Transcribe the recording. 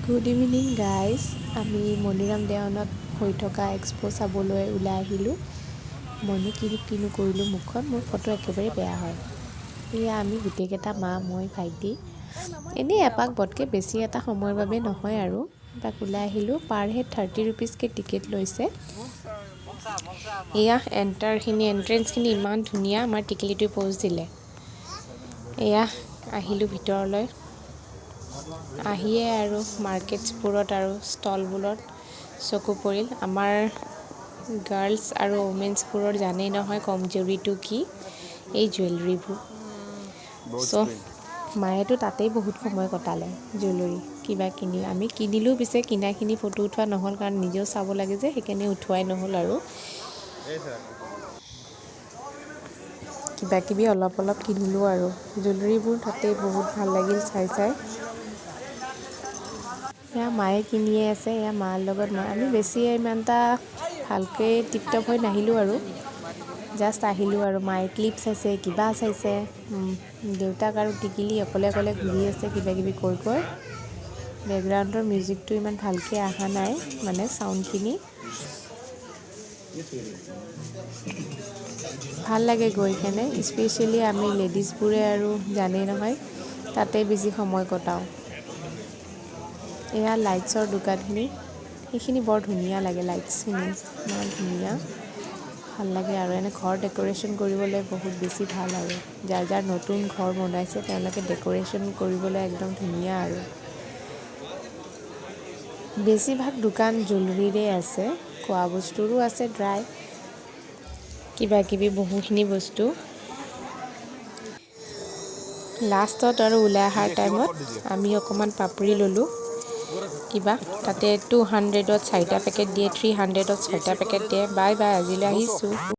Good evening, guys. আমি মণিৰাম দেৱানত হৈ থকা এক্সপ' চাবলৈ ওলাই আহিলোঁ। মইনো কিনো কিনো কৰিলোঁ মুখখন, মোৰ ফটো একেবাৰে বেয়া হয়। এয়া আমি গোটেইকেইটা, মা, মই, ভাইটি, এনেই এপাক, বৰকৈ বেছি এটা সময়ৰ বাবে নহয় আৰু এপাক ওলাই আহিলোঁ। পাৰ হেড 30 ৰুপিজকৈ টিকেট লৈছে। এয়া এণ্টাৰখিনি, এণ্ট্ৰেঞ্চখিনি ইমান ধুনীয়া। আমাৰ টিকলিটোৱে প'জ দিলে। এয়া আহিলোঁ ভিতৰলৈ। আহিয়ে আৰু মাৰ্কেটছবোৰত আৰু ষ্টলবোৰত চকু পৰিল। আমাৰ গাৰ্লছ আৰু ওমেন্সবোৰৰ জানেই নহয় কমজুৰিটো কি, এই জুৱেলাৰীবোৰ। চ' মায়েতো তাতেই বহুত সময় কটালে জুৱেলাৰী কিবা কিনি। আমি কিনিলোঁ। পিছে কিনাখিনি ফটো উঠোৱা নহ'ল, কাৰণ নিজেও চাব লাগে যে, সেইকাৰণে উঠোৱাই নহ'ল। আৰু কিবা কিবি অলপ অলপ কিনিলোঁ আৰু জুৱেলাৰীবোৰ তাতেই বহুত ভাল লাগিল চাই চাই। এয়া মায়ে কিনিয়ে আছে। এয়া মাৰ লগত মই, আমি বেছি ইমান এটা ভালকৈ টিপটপ হৈ নাহিলোঁ আৰু জাষ্ট আহিলোঁ। আৰু মায়ে ক্লিপ চাইছে, কিবা চাইছে। দেউতাক আৰু টিকিলি অকলে অকলে ঘূৰি আছে কিবা কিবি কৈ কৈ। বেকগ্ৰাউণ্ডৰ মিউজিকটো ইমান ভালকৈ অহা নাই, মানে চাউণ্ডখিনি। ভাল লাগে গৈ কেনে। স্পেচিয়েলি আমি লেডিজবোৰে আৰু জানেই নহয়, তাতে বেছি সময় কটাওঁ। এয়া লাইটছৰ দোকানখিনি, সেইখিনি বৰ ধুনীয়া লাগে। লাইটছখিনি ইমান ধুনীয়া, ভাল লাগে। আৰু এনে ঘৰ ডেক'ৰেশ্যন কৰিবলৈ বহুত বেছি ভাল আৰু যাৰ যাৰ নতুন ঘৰ বনাইছে, তেওঁলোকে ডেক'ৰেশ্যন কৰিবলৈ একদম ধুনীয়া। আৰু বেছিভাগ দোকান জুৱেলাৰীৰে আছে, খোৱা বস্তুৰো আছে, ড্ৰাই কিবা কিবি বহুখিনি বস্তু। লাষ্টত আৰু ওলাই অহাৰ টাইমত আমি অকণমান পাপৰি ল'লোঁ কিবা। তাতে 200ত চাৰিটা পেকেট দিয়ে, 300ত ছয়টা পেকেট দিয়ে। বাই বাই, আজিলৈ আহিছোঁ।